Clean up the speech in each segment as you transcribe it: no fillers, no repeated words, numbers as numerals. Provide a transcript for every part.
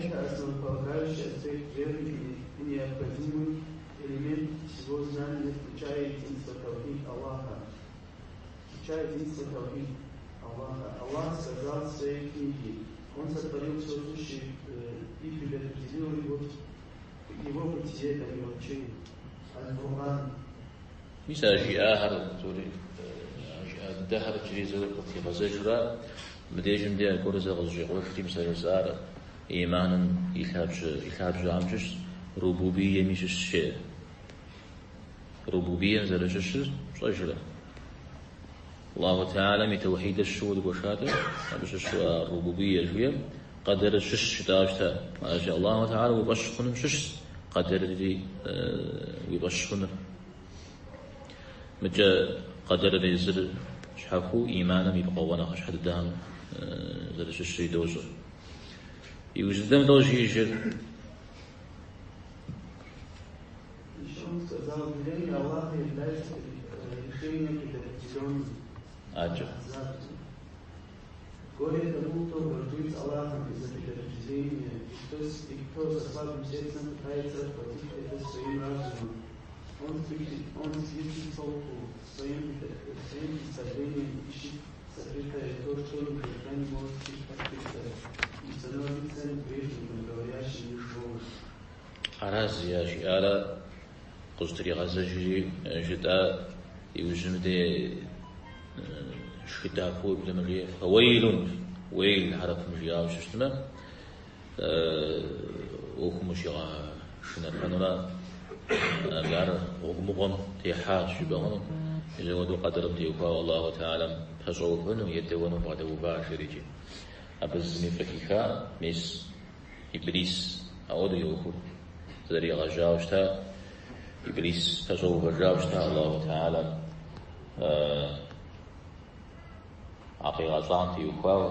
Это основополагающий аспект веры и необходимый элемент всего знания, включая единство таухид Аллаха. Включая единство таухид Аллаха. Аллах сказал в своей книге: Он сотворил все сущее и предопределил его бытие до мелочей. Аль-Фуркан. Мис а жиӏахэр псори, а жиӏа дыдэхэр иджыри зэ къытригъэзэжурэ, мыбдежым де аргуэру зэ къызыщӏигъуэжри, мис а жысӏар иманым и лъабжьэ, и лъабжьэхэм щыщщ, рубубиеми щыщщ жеӏэ. Рубубием зэрыщыщыр пщӏэжрэ? Аллаху Теалэм и тэухьидыр щыуэ дгуэшатэ, абы щыщу а рубубие жиӏэм къэдэрыр щыщщ жытӏауэ щыта. Аращи, Аллаху Теалэ уи фӏэщ хъуным щыщщ къэдэрри уи фӏэщ хъуныр. Мыкӏэ къэдэрыр езыр щхьэхуэу иманым и пкъыгъуэ нэхъыщхьэ дыдэхэм зэрыщыщри дощӏэ. Иужь дыдэм лӏо жиӏэжыр. Еще он сказал: веление Аллаха является решением предопределенным. Аджа. Горе тому, кто враждует с Аллахом из-за предопределения, и кто со слабым сердцем пытается охватить это своим разумом. Он сбит с толку своим представлением, ищет сокрытое то, что никогда не может быть открыто, и становится грешником, говорящим лишь ложь. Аращ жиӏарэ къыщӏытригъэзэжри жытӏа иужьым де шхыдахуэ уеблэмэ жиӏэ фэуэйлун, уейл хьэрыпым жиӏауэ щытмэ, ӏуэхум ущигъэшынэпэнурэ ар гъуэгумыгъуэм техьащ жыпӏэ хъуну. Мис апхуэдэу къэдэрым теухуауэ Аллаху Теалэм пэщӏэувэну, едэуэну бгъэдэува жери икӏи. Абы зыми фӏы хиха, мис Иблис ауэдэу и ӏуэхур зэригъэжьауэ щыта, Иблис пэщӏэувэжауэ щыта Аллаху Теалэм а къигъэщӏам теухуауэ,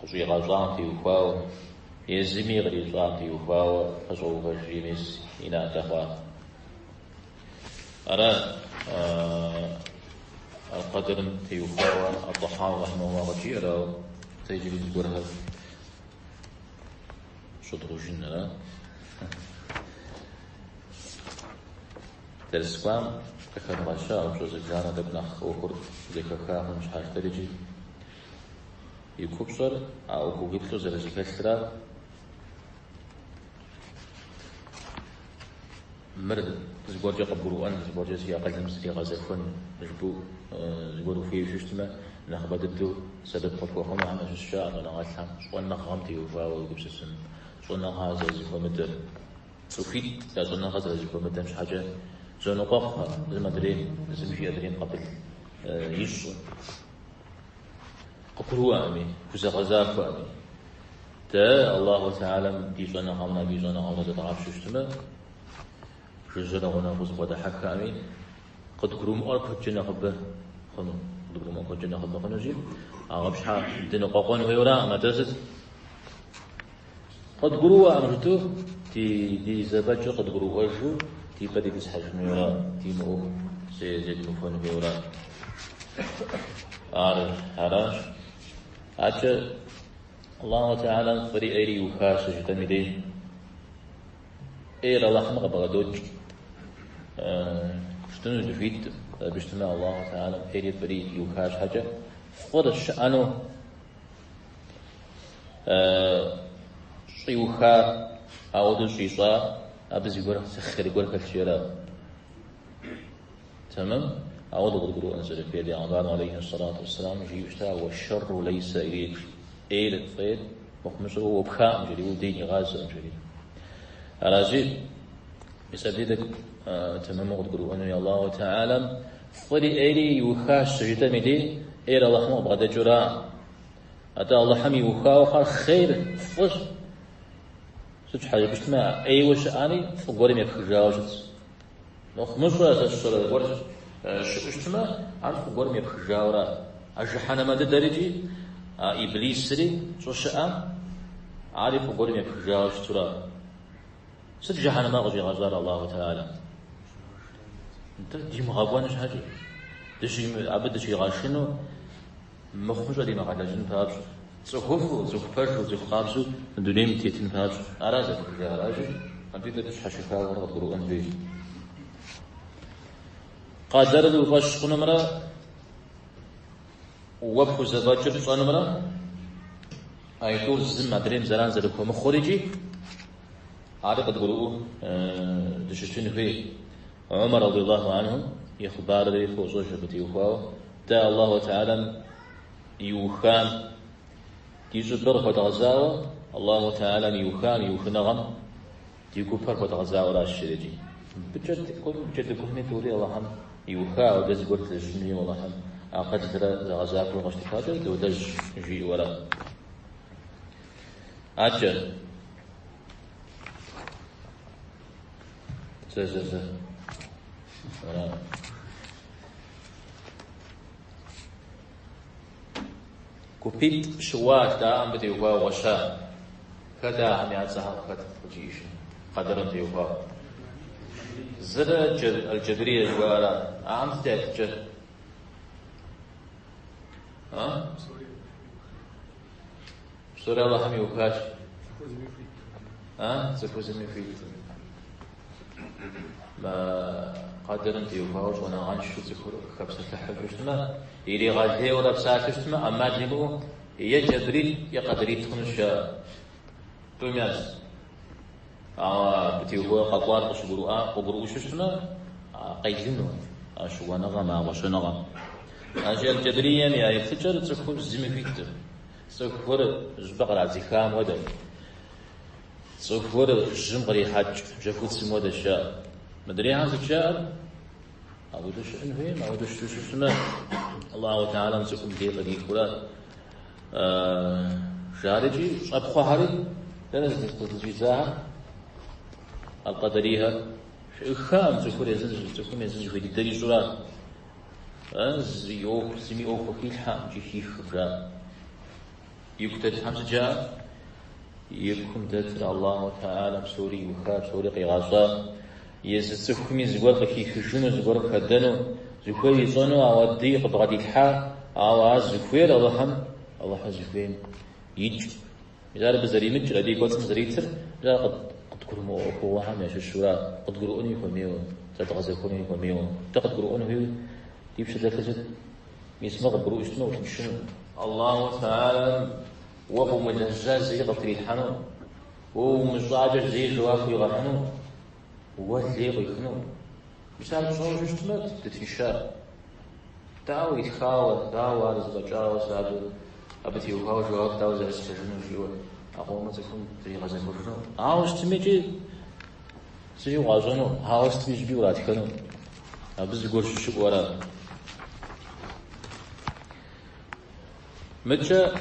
къыщӏигъэщӏам теухуауэ, езыми кърищӏам теухуауэ пэщӏэувэжри мис и натӏэ хъуа. Ара къэдэрым теухуауэ ат-Тӏэхьауи рэхьимэхуллахь къыджиӏэр, ауэ сэ иджыри зыгуэрхэр щӏыдгъужын ара? Дэрс кӏуам къыхэдгъэща упщӏэ зыбжанэ тӏэкӏу нэхъ ӏуэхур зэхэха хъун щхьа жытӏэри икӏи и купщӏэр а ӏуэхугъуиплӏу зэрызэхэлъра мыр зыгуэркӏэ къыбгурыӏуэн, зыгуэркӏэ си акъылым зригъэзэхуэн жыпӏэу зыгуэр ухуейуэ щытмэ, нэхъыбэ дыдэу сэбэп къыпхуэхъунухэм ящыщщ а щӏэныгъэлӏхэм щӏэныгъэм теухуауэ уегупсысын, щӏэныгъэ зэрызэхуэмыдэр. Цӏыхуитӏ я щӏэныгъэ зэрызэхуэмыдэм щхьэкӏэ зоныкъуэкъухэр, зым адрейм, зым жиӏэ адрейм къабыл ищӏу, къыгурыӏуэӏыми, хузэгъэзахуэӏыми. Дэ Аллаху Теалэм ди щӏэныгъэмрэ абы и щӏэныгъэмрэ зэдгъапщэу щытмэ, жыжьэрэ гъунэгъуу зыбгъэдыхьэххэӏыми, къыдгурымыӏуэр куэдкӏэ нэхъыбэ хъуну, къыдгурымыӏуэр куэдкӏэ нэхъыбэ хъунущи, абы щхьа дыныкъуэкъуэн хуейуэраӏым, атӏэ сыт? Къыдгурыӏуэӏым жытӏэу ди зэфӏэкӏыр къыдгурыӏуэжу ди пӏэ дитӏысхьэжын хуейуэра, ди мыӏуэху зедмыхуэн хуейуэра. Ар аращ. Адэкӏэ Аллаху Теалэм фӏыри ӏейри иухащ щыжытӏэм и дей. ӏейр Аллахьым къыбгъэдокӏ. Жытӏэну дыхуиткъым. Абы щытмэ Аллаху Теалэм ӏейри фӏыри иуха щхьэкӏэ фӏыр щыӏэну щӏиухар, ауэдэу щӏищӏар, абы зыгуэр хъер гуэр хэлъщи ара. Тэмэм, ауэдэу къыдгурыӏуэн зэрыхуейр Бегъымбарым алейхи сэлату уэсселам жиӏэу щыта, уэщэрру лейсэ илейк, ӏейр, фӏейр мыхъумыщӏэу уэ уэпхаӏым, жери, уи дей нигъазэӏым, жери. Аращи, мис абдей тӏэкӏу тэмэму къыдгурыӏуэну Аллаху Теалэм фӏыри ӏейри иухащ щыжытӏэм и дей, ӏейр Аллахьым къыбгъэдэкӏыура. Атӏэ Аллахьым иухауэ хъуар хъейр, фӏыщ. Сыт щхьэ жыпӏэу щытмэ, ӏейуэ щыӏами, фӏы гуэрым епхыжауэ щытщ. Мыхъумыщӏэ сэ сщӏэрэ зыгуэр щыӏэу щытмэ, ар фӏы гуэрым епхыжауэра. А жыхьэнэмэ дыдэрикӏи, а иблисри щӏыщыӏэм, ари фӏы гуэрым епхыжауэ щытура. Сыт жыхьэнэмэ къыщӏигъэщӏар Аллаху Теалэм? Нтӏэ, димыгъэкӏуэн щхьэкӏэ, абы дыщигъэшыну мыхъумыщӏэ димыгъэлэжьын папщӏэ. Цӏыхуфӏу, цӏыху пэжу, цӏыху къабзэу мы дунейм тетын папщӏэ. Ара зэпхыжар, аращи, абы тӏэкӏу щхьэщыхауэ къыдгурыӏуэн хуейщ. Къэдэрыр уи фӏэщ хъунумрэ уэ пхузэфӏэкӏыр пщӏэнумрэ аитӏур зым адрейм зэран зэрыхуэмыхъур икӏи ари къыдгурыӏуэу дыщытын хуей. Умар радиаллаху анху и хъыбарри фощӏэж абы теухуауэ. Дэ Аллаху Теалэм иухам ди щӏыбыр хуэдгъэзауэ, Аллаху Теалэм иухам, и ухыныгъэм ди гупэр хуэдгъэзауэращ жери. Мыбыкӏэ дыкӏуэми, мыбыкӏэ дыкӏуэми тӏури Аллахьым иуха, ауэ дэ зыгуэр длэжьын хуейуэ Аллахьым акъылрэ зэгъэзахуэу къыщытитакӏэ долэжь жиӏэу ара. Акӏэ. Зэ, зэ, зэ. Ара. Гупитӏ щыуа жытӏаӏэ мыбы теухуауэ гъуэща. Хэт ахэм я цӏэхэр къыхэт къыджиӏэжын? Къэдэрым теухуауэ. Зыр аль-Джабрие жыхуаӏэра? Ахэм сыт я еплъыкӏэ? А? Псори Аллахьым иухащ. А? Цӏыхур зыми хуиткъым. Мы къэдэрым теухуауэ щӏэныгъэншэу цӏыхур хэпсэлъыхьу щытмэ, иригъэлейуэрэ псалъэу щытмэ, ӏэмал имыӏэу е джабрит, е къэдэрит хъунущ жаӏэ. Тӏум яз. Ауэ абы теухуауэ къэкӏуар къыщыгурыӏуа, къыгурыӏуэу щытмэ, къелыну а щыуэныгъэм, а гъуэщэныгъэм. Аращи, аль-Джабрием я еплъыкӏэр цӏыхур зыми хуиткъым. Цӏыхур щӏыпӏэ кърадзыхам хуэдэ. Цӏыхур жьым кърихьэкӏ бжьэхуцым хуэдэщ жаӏэ. Мыдрейхэм сыт жаӏэр? Ауэдэу щыӏэн хуейм, ауэдэу щыту щытмэ, Аллаху Теалэм цӏыхум лей кърихыурэ жарикӏи щӏэпхъуэхэри дэнэ зыщӏидзахэр? Аль-Къэдэрихэр щыӏыххам цӏыхур езым, цӏыхум езым зыхуей дыдэр ищӏурэ зы ӏуэху, зыми ӏуэху къыхилъхьэкъым икӏи хихкъым, жаӏэ. Ику дэтхэм сыт жаӏэр? И кум дэтыр Аллаху Теалэм псори иуха, псори къигъэщӏа. Езы цӏыхуми зыгуэр къыхихыжыну, зыгуэр къыхэдэну, зыхуейр ищӏэну, ауэ дыи къыбгъэдилъхьа, ауэ ар зыхуейр Аллахьым, Аллахьыр зыхуейм икӏ. Мис ар абы зэримыкӏыр, абы и кӏуэцӏым зэритыр, мис ар къыдгурымыӏуэ ӏуэхугъуэхэм ящыщура, къыдгурыӏуэнуи хуэмейуэ, зэдгъэзэхуэнуи хуэмейуэ. Дэ къыдгурыӏуэн хуейуэ ди пщэ дэлъыр сыт? Мис мыр къыбгурыӏуэу щытмэ, утыншыну. Аллаху Теалэм уэ къыумылэжьа зэи къыптрилъхьэну, уэ умыщӏакӏэ зэи жэуап уигъэхьыну, уэ лей къуихыну. Мис ар пщӏэуэ щытмэ, дытынша. Дауэ итхауэ, дауэ ар зэфӏэкӏауэ сэ абы, абы теухуауэ жэуап дауэ зэрысхьыжыну жиӏэу а къомыр цӏыхум зэригъэзэхуэжыну. Ауэ щытми икӏи зыри укъащӏэну, ауэ сытми щӏыпӏи уратхэну. Абы зыгуэр щыщыӏэу ара? Мыкӏэ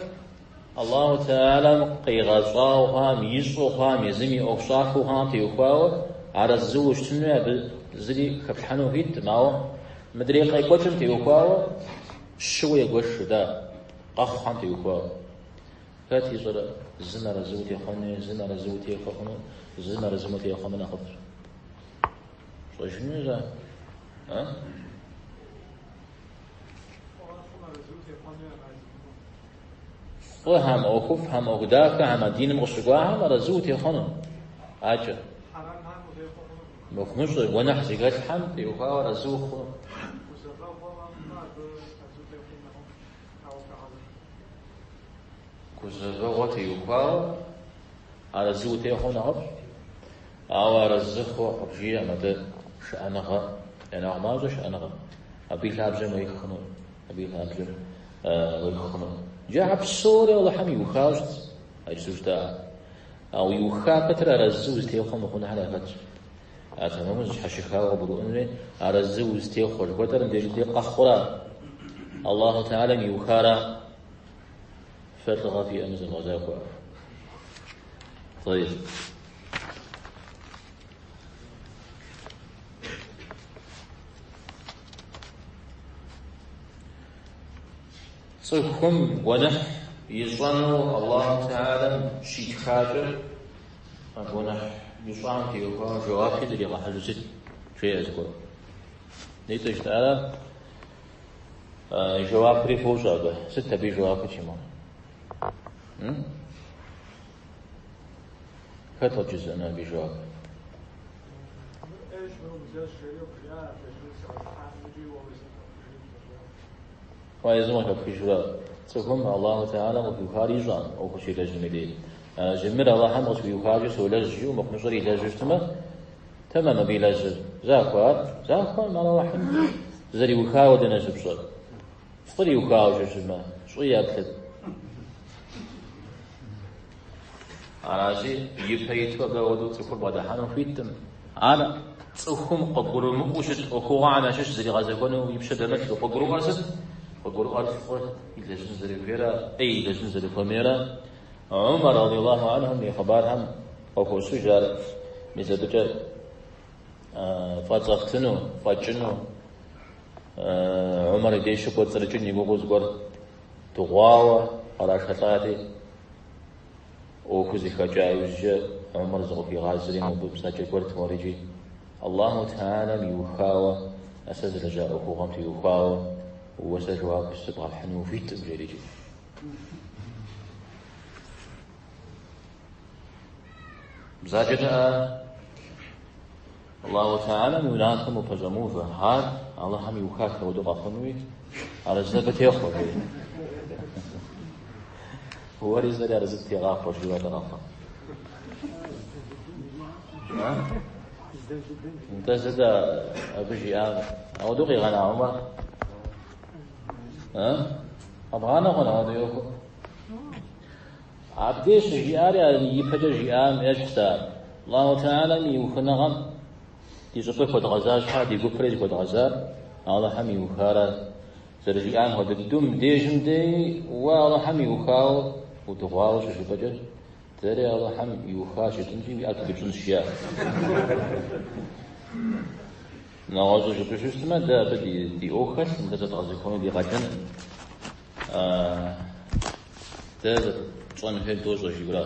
Аллаху Теалэм къигъэщӏауэ хъуам, ищӏэу хъуам, езым и ӏуэхущӏафэу хъуам теухуауэ арэзы ущытынуи абы зыри хэплъхьэну хуиткъым, ауэ мыдрей къекӏуэкӏым теухуауэ щыуэ егуэш жытӏа, къэхъухэм теухуауэ. Хэт ищӏэрэ, зым арэзы утехъуэну, зым арэзы утехъуэ хъуну, зым арэзы утехъуэмэ нэхъыфӏщ. Щӏэжыну жа? А? Фӏыхэм, ӏуэхуфӏхэм, ӏуэху дахэхэм, а диным къыщыкӏуахэм арэзы утехъуэну. Акӏэ. Мыхъумыщӏэ, гуэныхь зыхэлъхэм теухуауэ арэзы ухъуну. Гузэвэгъуэ теухуауэ арэзы утехъуэу нэхъыфӏщ. Ауэ арэзы хъу къыбжиӏэм абы шыӏэныгъэ, я нэхъ мащӏэ шыӏэныгъэ. Абы и лъабжьэм уех хъуну, абы и лъабжьэм уех хъуну. Иджы ахэр псори Алыхьым иухауэ щытщ, а иджыпсту жытӏахэр. Ауэ иуха пэтрэ арэзы узытехъуэ мыхъунхэр яхэтщ. А тэмэму зыщхьэщыхауэ къыбгурыӏуэнури, арэзы узытехъуэ жыхуэтӏэр мыбдеж къэхъура? Аллаху Теалэм иухара? Фэ лӏыгъэ фиӏэмэ зэвгъэзахуэ. طيب. Цӏыхум гуэныхь ищӏэну Аллаху Теалэм щитхакӏэ, а гуэныхь ищӏам теухуауэ жэуапи зригъэхьыжу сыт, жеӏэ зыгуэр. Нитӏэ жытӏара, жэуапри фощӏэ абы. Сыт абы и жэуапыр, Тимур? Хэт къыджызыӏэну абы и жэуап? Уэ езым къыхэпхыжурэ, цӏыхум Аллаху Теалэм къыхуиухар ищӏэкъым ӏуэхур щилэжьым и дей. Мыр Аллахьым къысхуиухакӏэ солэжь жиӏэу мыхъумыщӏэр илэжьу щытмэ, тэмэм абы илэжьыр. Захуэ ар? Захуэкъым, ар Аллахьым зэриухауэ дэнэ щыпщӏэр? Фӏыр иухауэ щыщытмэ, щӏы еплъыт. Аращи, ипэ иту абы ауэдэу цӏыхур бгъэдыхьэну хуиткъым. Ар цӏыхум къыгурымыӏуэу щыт ӏуэхугъуэхэм ящыщ зэригъэзэхуэну и пщэ дэмылъу. Къыгурыӏуэр сыт? Къыгурыӏуэр фӏы илэжьын зэрыхуейрэ, ӏей илэжьын зэрыхуэмейрэ. Умар радиаллаху анхум и хъыбархэм къыхощыж ар мис абыкӏэ фӏэцӏэфтыну, фӏэкӏыну, Умар и деж щыкӏуэцӏрыкӏын и гугъэу зыгуэр дыгъуауэ кърашэлӏати, ӏуэхур зэхэкӏа иужькӏэ Умар зыкъыхуигъазэри мобы бзаджэ гуэрт мор икӏи Аллаху Теалэм иухауэ а сэ злэжьа ӏуэхугъуэм теухуауэ уэ сэ жэуап сыбгъэхьыну ухуиткъым, жери икӏи. Бзаджэтэӏэ Аллаху Теалэм и унафэм упэщӏэмыувэ, ар Аллахьым иухат апхуэдэу къэхъунуи, арэзы абы техъуэ, жери. Уэри сэри арэзы дытегъахъуэ, жиӏэу къэхъуа. Нтӏэ сыт абы жиӏам? Ауэдэу къигъэна Умар? Къэбгъанэ хъун ауэдэ ӏуэхур? Абдеж щыжиӏари а ипэкӏэ жиӏам ещхьщ ар. Аллаху Теалэм и ухыныгъэм ди щӏыбыр хуэдгъэза щхьа, ди гупэри зыхуэдгъэзар Аллахьым иухара зэрыжиӏам хуэдэ дыдэу мыбдежым дей уэ Аллахьым иухауэ удыгъуауэ щыжыпӏэкӏэ, дэри Аллахьым иуха жытӏэнщи уи ӏэр пыдупщӏынщ, жиӏа. Нэгъуэщӏу жыпӏэу щытмэ, дэ абы ди ӏуэху хэлъкъым, дэ зэдгъэзэхуэну ди къалэнкъым. Дэ тщӏэн хуейр дощӏэ, жиӏэурэ.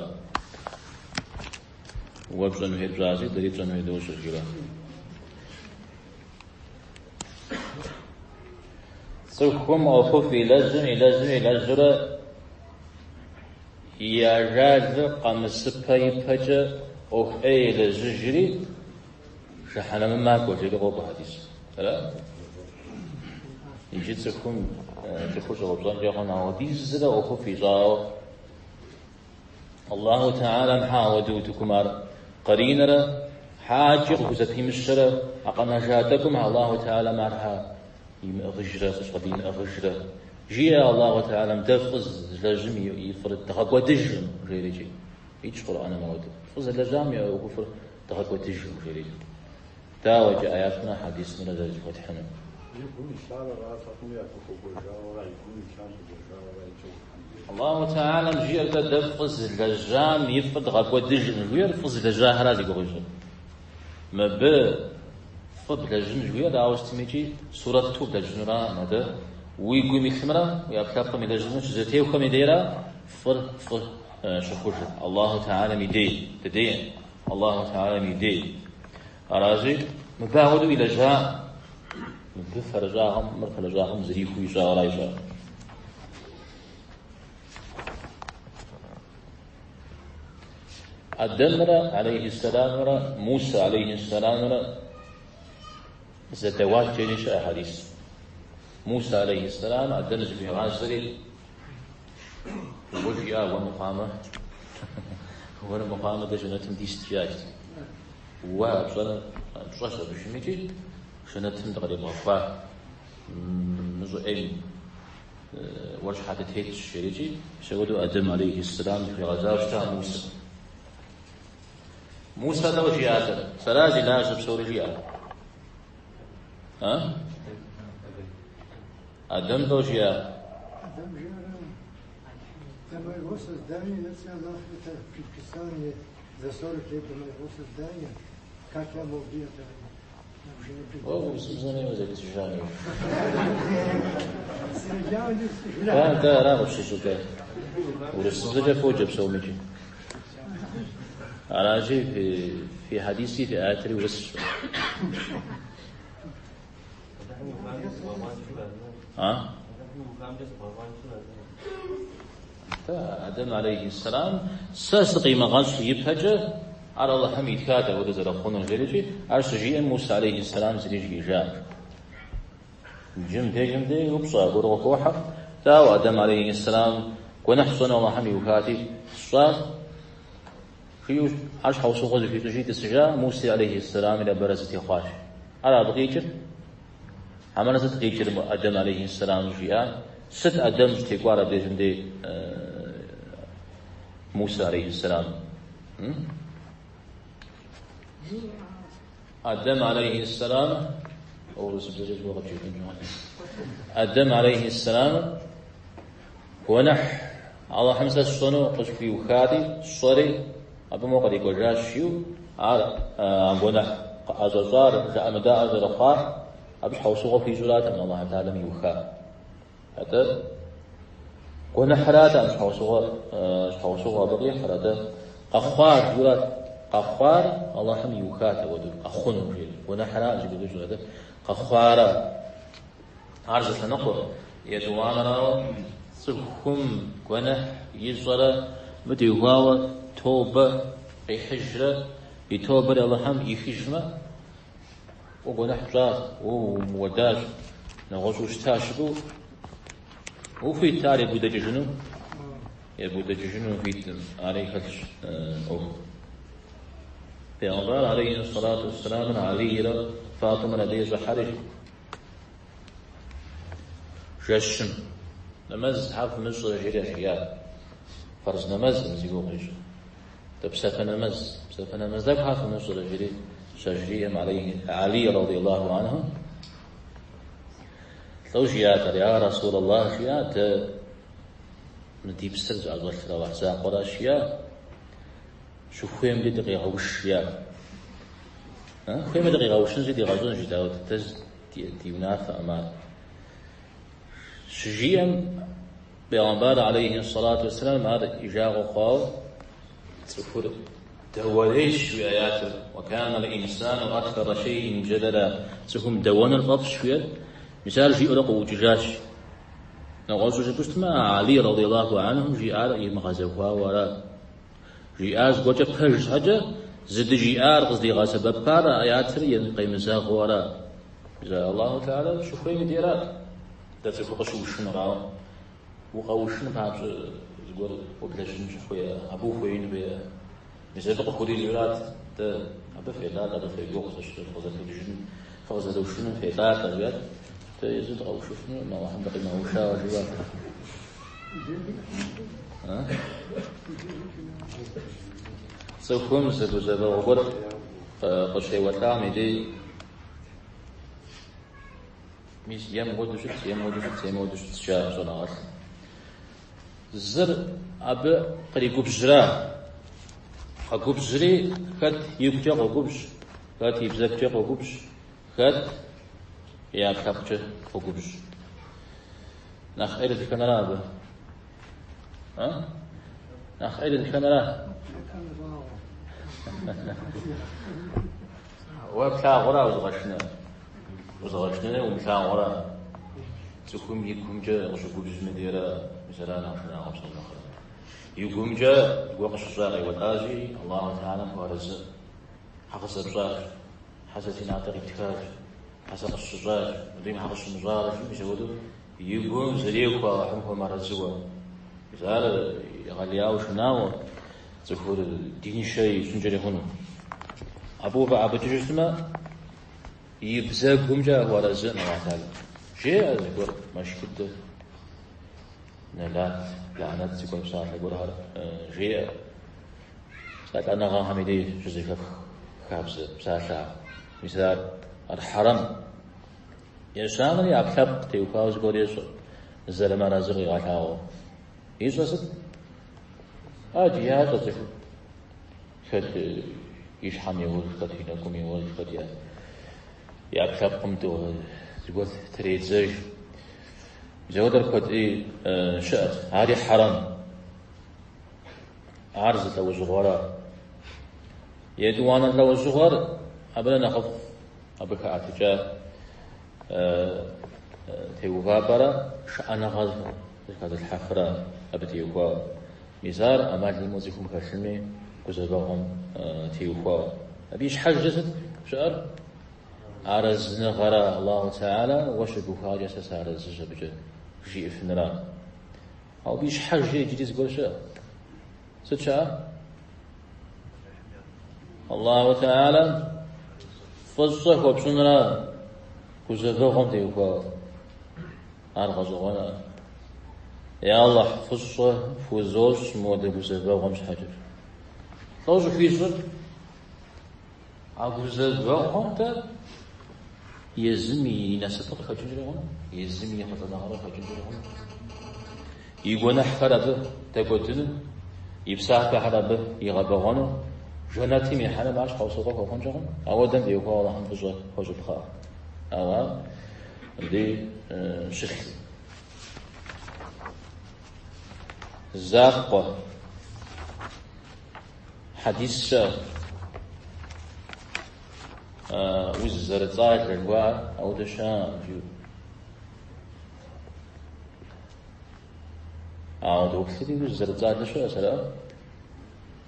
Уэ пщӏэн хуейр пщӏащи, дэри тщӏэн хуейр дощӏэ, жиӏэурэ. Цӏыхум ӏуэхуфӏ илэжьым, илэжьым, илэжьурэ и ажалыр къэмысыпэ ипэкӏэ ӏуэху ӏей елэжьыжри, жыхьэнэмэм макӏуэ, жери къокӏуэ хьэдис. Ара? Иджы цӏыхум цӏыхур щӏэупщӏэнкӏэ хъун ауэдизрэ ӏуэхуфӏ ищӏауэ Аллаху Теалэм хьа ауэдэу утыкум ар къринэрэ, хьа адэкӏи къыхузэпимыщэрэ, а къэнэжа тӏэкӏум Аллаху Теалэм ар хьа имыӏыгъыжрэ, къыщӏыдимыӏыгъыжрэ. Жиӏэ Аллаху Теалэм, дэ фӏы зылэжьым и фӏыр дгъэкӏуэдыжкъым, жерикӏи. Итщ Къурӏэным ауэдэу. Фӏы зылэжьам и ӏуэхуфӏыр дгъэкӏуэдыжкъым, жерикӏи. Дауэ иджы аятымрэ хьэдисымрэ зэрызэхуэтхьынур? И гум илъар аратэкъыми, абы хуэкӏуэжауэ ара, и гум илъам хуэкӏуэжауэ ара икӏи ухьэмдей. Аллаху Теалэм жиӏэр-тӏэ дэ фӏы зылэжьам и фӏыр дгъэкӏуэдыжкъым жиӏэр, фӏы зылэжьахэра зи гугъу ищӏыр. Мыбы фӏы блэжьын жиӏэр, ауэ сытмикӏи сурэту блэжьынуракъым, атӏэ уи гум илъымрэ уи ӏэпкълъэпкъым илэжьымрэ щызэтехуэм и дейра фӏыр фӏы щыхъужыр. Аллаху Теалэм и дей, дыдейкъым. Аллаху Теалэм и дей. Аращи, мыбы ауэдэу илэжьакъым. Мыбы фэрыщӏагъэм, мыр фэрыщӏагъэм зрихыу ищӏауэ ищӏар. Адэмрэ алейхьиссэламрэ Мусэ алейхьиссэламрэ зэдэуат жери щыӏэ хьэдис. Мусэ алейхьиссэлам Адэм зыхуигъазэри, уэ жиӏа, уэ мыхъуамэ, уэр мыхъуамэ дэ жэнэтым дист, жиӏащ. Уэ а пщӏэр пщӏэщ абы щымикӏи, жэнэтым дыкъребгъэхуа мы щӏы ӏейм уэр щхьа дытетщ, жерикӏи, мис апхуэдэу Адэм алейхьиссэлам зыхуигъэзауэ щыта Мусэ. Мусэ лӏо жиӏатэр, сэра зи лажьэ псори жиӏа? А? Адэм лӏо жиӏа? Адэм жиӏэр, до моего создания, если Аллах это предписание за 40 лет до моего создания, как я мог это уже не Уэ урысыбзэми узэрытыжами. Среджауэ Да, да, ара къыпщыщӏыкӏэ. Урысыбзэкӏэ фоджэ псомикӏи. Аращи, фи хьэдиси, фи аятри урысщ. А? Атӏэ, Адэм алейхьиссэлам сэ сыкъимыгъэщӏ ипэкӏэ ар Алыхьым итхат апхуэдэу зэрыхъунур, жери икӏи ар щыжиӏэм Мусэ алейхьиссэлам зыри жиӏэжакъым. Иджы мыбдежым дей упщӏэ гуэр къыхохьэ. Дауэ Адэм алейхьиссэлам гуэныхь сщӏэну Алыхьым иухати, сщӏащ? Жиӏэу ар щхьэусыгъуэ зыхуищӏыжри тӏысыжа, Муси алейхьиссэламри абы арэзы техъуащ. Ара абы къикӏыр? Хьэмэрэ сыт къикӏыр Адэм алейхьиссэлам жиӏар? Сыт Адэм щӏытекӏуар абдежым дей Мусэ алейхьиссэлам? Адэм алейхьиссэлам, урысыбзэкӏэ зыгуэр къыджиӏэнщ. Адэм алейхьиссэлам гуэныхь Алыхьым сэ сщӏэну къысхуиухати, сщӏэри, абы моуэ кърикӏуэжащ жиӏэу, ар а гуэныхь къыӏэщӏэщӏар, жыӏэмыдаӏуэ зэрыхъуар, абы щхьэусыгъуэ хуищӏуратэкъым Алыхь Тэхьэлам иуха. Атӏэ гуэныхьратэкъым щхьэусыгъуэ, щхьэусыгъуэ абы къихьыр, атӏэ къэхъуар жиӏэурат. Къэхъуар Алыхьым иухат апхуэдэу, къэхъуну жиӏэри. Гуэныхьракъым зи гугъу ищӏыр, атӏэ къэхъуара. Ар зы лъэныкъуэ. Етӏуанэрауэ, цӏыхум гуэныхь ищӏэрэ абы теухуауэ тобэ къихьыжрэ и тобэр Алыхьым ӏихыжмэ, уэ гуэныхь пщӏащ, уэ умыуэдащ, нэгъуэщӏу щытащ жыпӏэу, ухуит ар ебудэкӏыжыну? Ебудэкӏыжыну ухуиткъым, ари хэлъщ ӏуэху. Пегъэмбар алейхи сэлату уэссэламыр Алийрэ Фатӏимэрэ дей щӏыхьэри, Жэщым нэмэз щхьэ фымыщӏрэ жери яжриӏат. Фарз нэмэзкъым зи гугъу ищӏыр. Дэ псапэ нэмэз, псапэ нэмэз тӏэкӏу щхьэ фымыщӏрэ жери щажриӏэм Алий радиаллаху анху лӏо жиӏат ар, я Расул Аллах жиӏа, дэ мы ди псэр зыӏэщӏэлъыр Алыхь закъуэращ жиӏа, щыхуейм дей дыкъегъэуш жиӏа. Хуеймэ дыкъигъэушынщи дигъэщӏынщ, дауэ дэ ди унафэкъым ар. Щыжиӏэм, Бегъымбар алейхи сэлату уэсселам ар и жагъуэ хъуауэ, цӏыхур дэуэрейщ жиӏэ аятыр. Уэ кана л-инсану аксара шейин джэдэла. Цӏыхум дэуэныр фӏэфӏщ жиӏэр. Мис ар жиӏэурэ къыӏукӏыжащ. Нэгъуэщӏу жыпӏэу щытмэ, Алий радиаллаху анхум жиӏар имыгъэзэхуауэ ара. Жиӏар зыгуэркӏэ пэж щхьэкӏэ, зыдыжиӏар къыздигъэсэбэпар а аятыр къемызэгъыу ара. Мис Аллаху Тэхьэлэ щыхуейм и дейрат дэ цӏыхур къыщыушынур, ауэ укъэушын папщӏэ зыгуэр уэблэжьын щыхуей, абы ухуеин хуей. Мис абы къыхуриджэрат дэ абы фелӏалӏэ, абы фегугъу, фыкъызэрытэджыжыным, фыкъызэрыушыным фелӏалӏэ, жиӏат. Дэ езыр дыкъэушыфынукъым, Аллахьым дыкъимыгъэушауэ жиӏат. Цӏыхум зы гузэвэгъуэ гуэр къыщеуэлӏам и дей мис ем хуэдэу щытщ, ем хуэдэу щытщ, ем хуэдэу щытщ, жаӏэ щӏэныгъэлӏым. Зыр абы къригубжьра? Къэгубжьри хэт игукӏэ къогубжь, хэт и бзэгукӏэ къогубжь, хэт и ӏэпкълъэпкъкӏэ къогубжь. Нэхъ ӏейр дэтхэнэра абы? А? Нэхъ ӏейр дэтхэнэра? Уэ плъагъура узыгъэшынэр? Узыгъэшынэри умылъагъура? Цӏыхум и гумкӏэ къыщыгубжьым и дейрэ мис ара нэхъ шынагъуэ псом нэхърэ. И гумкӏэ зыгуэр къыщыщӏа къеуэлӏащи, Аллаху Тэхьэлэм хуэарэзы. Хьэ къызэпщӏащ, хьэ сэ си натӏэ къиптхащ, хьэ сэ къысщыщӏащ, мыдрейм хьэ къыщымыщӏарэ, мис апхуэдэу и гум зэрехуэ Аллахьым хуэмыарэзыуэ. Мис ар егъэлеяуэ шынагъуэ, цӏыхур диныншэ ищӏынкӏэри хъуну. Абы ухэӏэбыкӏыжу щытмэ, и бзэгумкӏэ хуэарэзыӏым Аллахь Тэхьэлэм. Жеӏэ зыгуэр мэшхыдэ, нэлат, ланэт зыгуэр псалъэ гуэрхэр жеӏэ. Лӏэныгъэхэм и деж щызэхэпх хабзэ псалъэхэр. Мис ар ар хьэрэм. Ещанэри ӏэпкълъэпкъ теухуауэ зыгуэр ещӏэ, зэрымыарэзыр къигъэлъагъуэу. Ищӏэр сыт? ӏэджи ящӏэ цӏыхум. Хэт и щхьэм еуэж, хэт и нэкӏум еуэж, хэт и ӏэпкълъэпкъым зыгуэр тредзэж. Мис апхуэдэр куэд ӏей щыӏэт. Ари хьэрэм. Ар зы лӏэужьыгъуэра. Етӏуанэ лӏэужьыгъуэр абырэ нэхъыфӏ, абы хэӏэтыкӏа теувапӏэрэ шыӏэныгъэ зыхэзылъхьэфрэ. абы теухуауэ. Мис ар ӏэмал имыӏэу цӏыхум хэлъын хуей гузэвэгъуэм теухуауэ. Абы и щхьэжкӏэ сыт щыӏэр? Арэзыныгъэра, Аллаху Теала уэ щыбухакӏэ сэ сыарэзыщ абыкӏэ жиӏэфынра. Ауэ абы и щхьэжкӏэ иджыри зыгуэр щыӏэ? Сыт щыӏэ? Аллаху Теала фӏыщӏэ хуэпщӏынра гузэвэгъуэм теухуауэ. Ар гъэщӏэгъуэна? Я Аллахь, фӏыщӏэ пхузощӏ мыуэдэ гузэвэгъуэм щхьэкӏэ. Лӏо щӏыхуищӏыр? А гузэвэгъуэм-тӏэ езым и насыпыр къыхэкӏынкӏэ хъуну, езым и ехъулӏэныгъэр къыхэкӏынкӏэ хъуну, и гуэныхьхэр абы дэкӏуэдыну, и псапэхэр абы игъэбэгъуэну, жэнэтым ихьэным ар щхьэусыгъуэ хуэхъункӏэ хъуну. Ауэдэм теухуауэ Алыхьым фӏыщӏэ хуэщӏыпхъэ. Ауэ ар мыбдеж щылъ закъуэ. Хьэдис щыӏэ, уз зэрыцӏалэ жыхуаӏэр ауэдэ щыӏэкъым жиӏэу. Ауэ доплъри уз зэрыцӏалэ щыӏэщ, ара?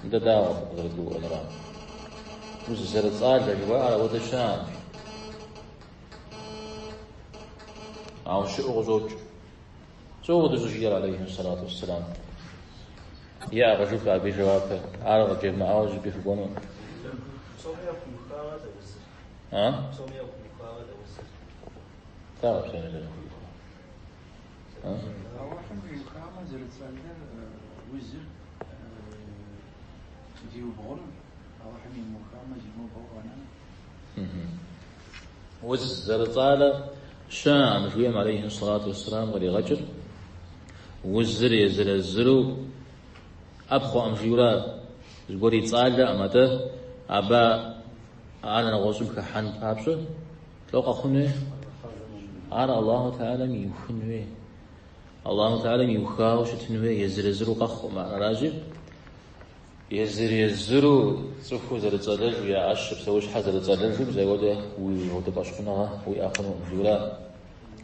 Нтӏэ дауэ къызэрыдгурыӏуэнура? Уз зэрыцӏалэ жыхуаӏэр ауэдэ щыӏэкъым. Ауэ щыӏэу къыщӏокӏ. Лӏо ауэдэ щӏыжиӏэр, алейхи сэлату уэсселам. Иӏэ къыжыфӏэ абы и жэуапыр. Ар къыджевмыӏауэ зыщӏыпӏи фыкӏуэну. Псоми яхуиухауэ дэ узыр. А? Псоми яхуиухауэ дэ узыр. Дауэ псоми зэрахуиухар? А? Алыхьым иухамэ зэрыцӏалэр узыр зиубгъуну, Алыхьым имыухамэ зимыубгъуу къэнэну. Уз зэрыцӏалэ щыӏэкъым жиӏэм алейхи сэлату уэсселам къригъэкӏыр узыр езыр-езыру ӏэпхъуэкъым жиӏэурэ зыгуэр ицӏалэкъым, атӏэ абы ар нэгъуэщӏым хыхьэн папщӏэ лӏо къэхъун хуей? Ар Аллаху Теалэм иухын хуей. Аллаху Теалэм иухауэ щытын хуей, езыр-езыру къэхъукъым ар. Аращи, Езыр-езыру цӏыхур зэрыцӏэлэжу, е ӏэщыр, псэущхьэр зэрыцӏэлэжу, мис ауэдэ уи ауэдэ фӏэщхъуныгъэ уиӏэ хъунукъым, жиӏэурэ.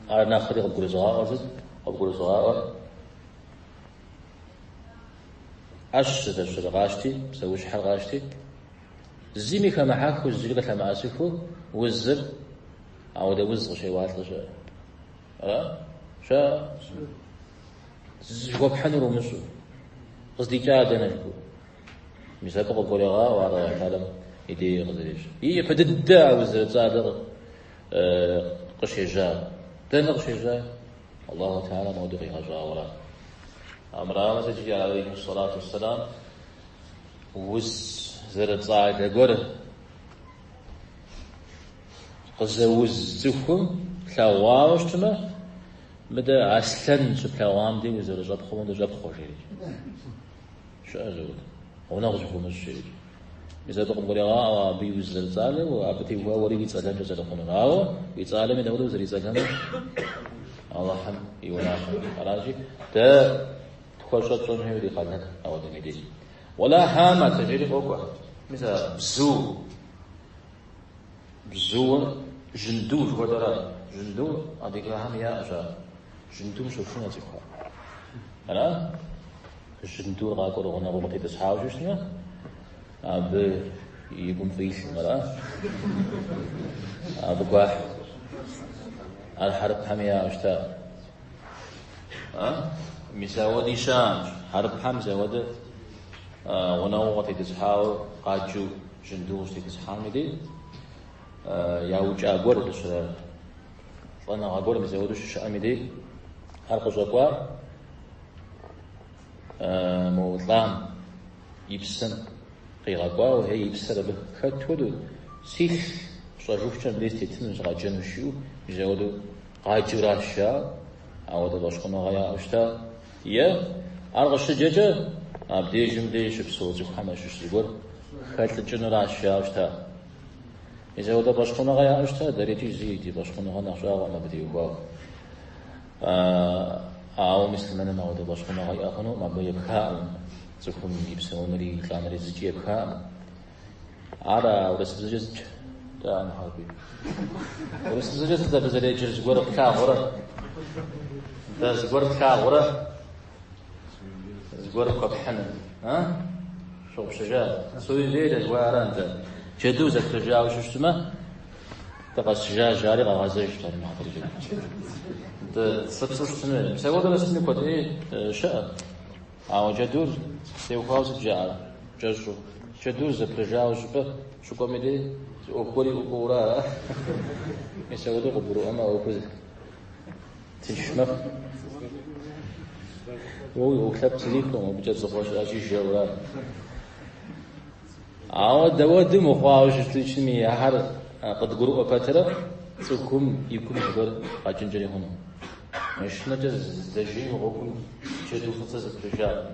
Ар нэхъри къыбгурызыгъаӏуэр сыт? Къыбгурызыгъаӏуэр ӏэщ здэщыр къащти, псэущхьэр къащти, зыми хэмыхьэххэу, зыри къылъэмыӏэсыххэу узыр, ауэдэ уз къыщеуалӏэ щыӏэ. Ара? Щыӏэ? Зыхуэпхьынур умыщӏэу, къыздикӏар дэнэ жыпӏэу. Мис абы къыбгурегъаӏуэ ар Алыхь Тэхьэлам и дей къызэрежьэр. И япэ дыдэ а уз зэрыцӏалэр къыщежьар. Дэнэ къыщежьар? Аллаху Тэхьэлам ауэдэу къигъэщӏауэ ара. Армырамэ сыт жиӏэр алейхи сэлату уэсселам? Уз зэрыцӏалэ гуэр къызэуз цӏыхум плъэгъуауэ щытмэ, Мыдэ аслъэн щыплъэгъуам дей узэрыщӏэпхъуэм хуэдэу щӏэпхъуэ, жери. Щыӏэщ апхуэдэ. Гъунэгъу зыхуумыщӏ, жери. Мис абы къыбгурегъаӏуэ абы и уз зэрыцӏалэу, абы теухуауэ уэри уицӏэлэнкӏэ зэрыхъунур. Ауэ уицӏалэми дауэдэу узэрицӏэлэнур? Алыхьым и унафэ. Аращи, дэ тхуэщӏэр тщӏэн хуейуэ ди къалэн ауэдэм и деж. Уэла хьамэтэ, жери къокӏуэ. Мис а бзу. Бзуур жьынду жыхуэтӏэра? Жьынду адыгэхэм яӏэщ ар. Жьындум щошынэ цӏыхухэр. Ара? Жьындур къакӏуэрэ гъунэгъуу къытетӏысхьауэ щытмэ, абы и гум фӏы илъым, ара? Абы гуахь. Ар хьэрыпхэми яӏэу щыта. А? Мис ауэди щыӏэщ. Хьэрыпхэм мис ауэдэ гъунэгъуу къытетӏысхьауэ къаджэу Жьынду къыщытетӏысхьам и дей яукӏа гуэр зыщрэ лӏэныгъэ гуэр мис ауэдэу щыщыӏэм и дей ар къыщӏэкӏуар мо лӏам и псэм къигъэкӏуауэ е и псэр абы хэт хуэдэу силъ щӏэжыхукӏэ мыбдеж сытетыну сыкъаджэну жиӏэу мис ауэдэу къаджэуращ жаӏэу ауэдэ фӏэщхъуныгъэ яӏэу щыта. Е ар къыщыджэкӏэ абдежым деж щыпсэу цӏыхухэм ящыщ зыгуэр хэлӏыкӏынуращ жаӏэу щыта. Мис ауэдэ фӏэщхъуныгъэ яӏэу щыта, дэри икӏи зи ди фӏэщхъуныгъэ нэхъ щӏагъуэкъым абы теухуауэ. Ауэ муслъымэным ауэдэ фӏэщхъуныгъэ иӏэ хъунукъым, абы епхакъым цӏыхум и псэунри и лӏэнри зыкӏи епхакъым. Ар урысыбзэкӏэ сыт жаӏэ Мухьэрбий? Урысыбзэкӏэ сыт абы зэреджэр, зыгуэр плъагъурэ? Дэ зыгуэр плъагъурэ? Зыгуэр хуэпхьыну. А? Щыгъупщэжа? Суеверие жыхуаӏэра нтӏэ? Джэду зэпрыжауэ щыщытмэ, дыкъэсыжа жари къагъэзэж тӏэм хьэтыркӏэ. Нтӏэ, цӏыпцӏэу щытын хуей. Мис апхуэдэрэ сытми куэд ӏей щыӏэ. Ауэ джэдур теухуауэ сыт жаӏэр? Кӏэщӏу. Джэдур зэпрыжауэ щӏыпӏэ щыкӏуэм и дей зы ӏуэху гуэр иӏэу кӏуэуэрэ ара? Мис апхуэдэу къыбгурыӏуэмэ, ӏуэхур тынш мэхъу. Уэ уи ӏуэху лъэпкъ зэрихуэм, абыкӏэ дзыгъуэ щыӏэщи, жэуэрэ. Ауэ дауэду мыхъуауэ щытми, ахэр къыдгурыӏуэ пэтрэ цӏыхум и гум зыгуэр къэкӏынкӏэри хъуну. Машинэкӏэ здэжейм гъуэгум джэду фӏыцӏэ зэпрыжа.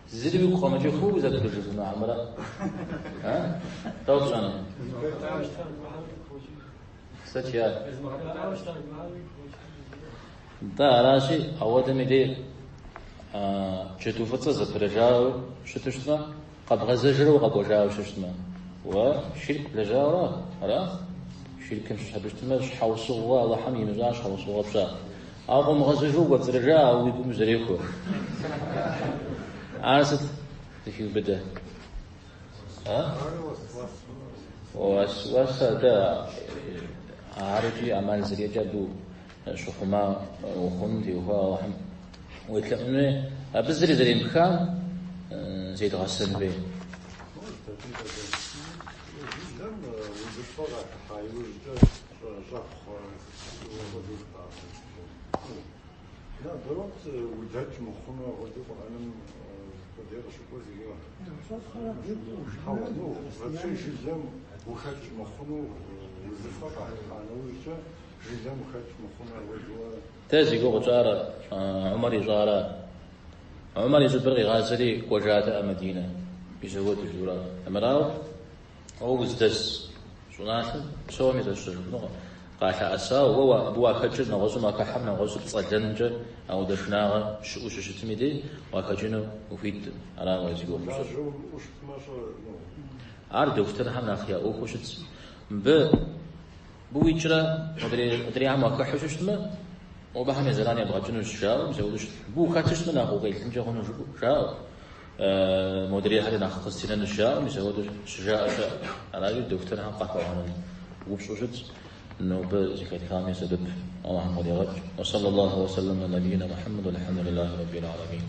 Зыри уигу къэмыкӏыхыу зэпрыжыфыну хьэмэрэ? А? Дауэ пщӏэну? Сыт жиӏар? Нтӏэ, аращи, ауэдэм и дей джэду фӏыцӏэ зэпрыжауэ щыту щытмэ, къэбгъэзэжрэ укъэкӏуэжауэ щытмэ, уэ ширк блэжьауэра? Ара? Ширкым щыщ абы щытмэ, щхьэусыгъуэ Алыхьым имыщӏа щхьэусыгъуэ пщӏа. Ауэ къыумыгъэзэжу укӏуэцӏрыжа, ауэ уи гум зэрехуэ. Ар сыт зыхиубыдэ? А? Уэсуэсэ, атӏэ, ар икӏи ӏэмал зэриӏэкӏэ абы щыхъума ухъуным теухуауэ Алыхьым уелъэӏунуи, абы зыри зэремыпхам зедгъэсэн хуей. Жылэм узыфэ къахыхьа иужькӏэ щӏэпхъуэ хуэдэу жыпӏакъым. Наоборот, удэкӏ мыхъуну апхуэдэу Къурӏэным къудей къыщыкӏуэ зыгуэр. Хьэуэ, ну, вообще жылэм ухэкӏ мыхъуну узыфэ къахыхьа нэужькӏэ жылэм ухэкӏ мыхъуну апхуэдэу. Дэ зи гугъу тщӏар Умар ищӏара? Умар и щӏыбыр къигъазэри кӏуэжатэкъэ Мадинэ, мис апхуэдэу жиӏэурэ. Армырауэ, уэ уздэс щӏыналъэм псоми зэщыжыфынукъым. Къалъэӏэсауэ, уэ абы уахэкӏыр нэгъуэщӏым уахыхьэм нэгъуэщӏыр пцӏэлэнкӏэ ауэдэ шынагъэ щыӏэу щыщытым и дей уахэкӏыну ухуиткъым. Арауэ зи гугъу пщӏыр. Ар дохутырхэм нэхъ я ӏуэхуу щытщ. Мыбы мыбы уикӏрэ мыдрейхэм уахыхьэу щыщытмэ, абыхэм я зэран ебгъэкӏынущ, жаӏэу, мис апхуэдэу щыт. Мыбы ухэту щытмэ, нэхъ укъелынкӏэ хъуну жаӏэу. Модрейхэри нэхъ къызэтенэнущ жаӏэу, мис апхуэдэу щыжаӏэ щыӏэ. Аращи, дохутырхэм къахуэгъэнэн упщӏэу щытщ. Нобэ зэхэтхами сэбэп Аллахьым къыдигъэкӏ. Уэ саллаллаху уэ сэллам аля набийна Мухьэммэд, уалхьэмдулиллахи раббил аламин.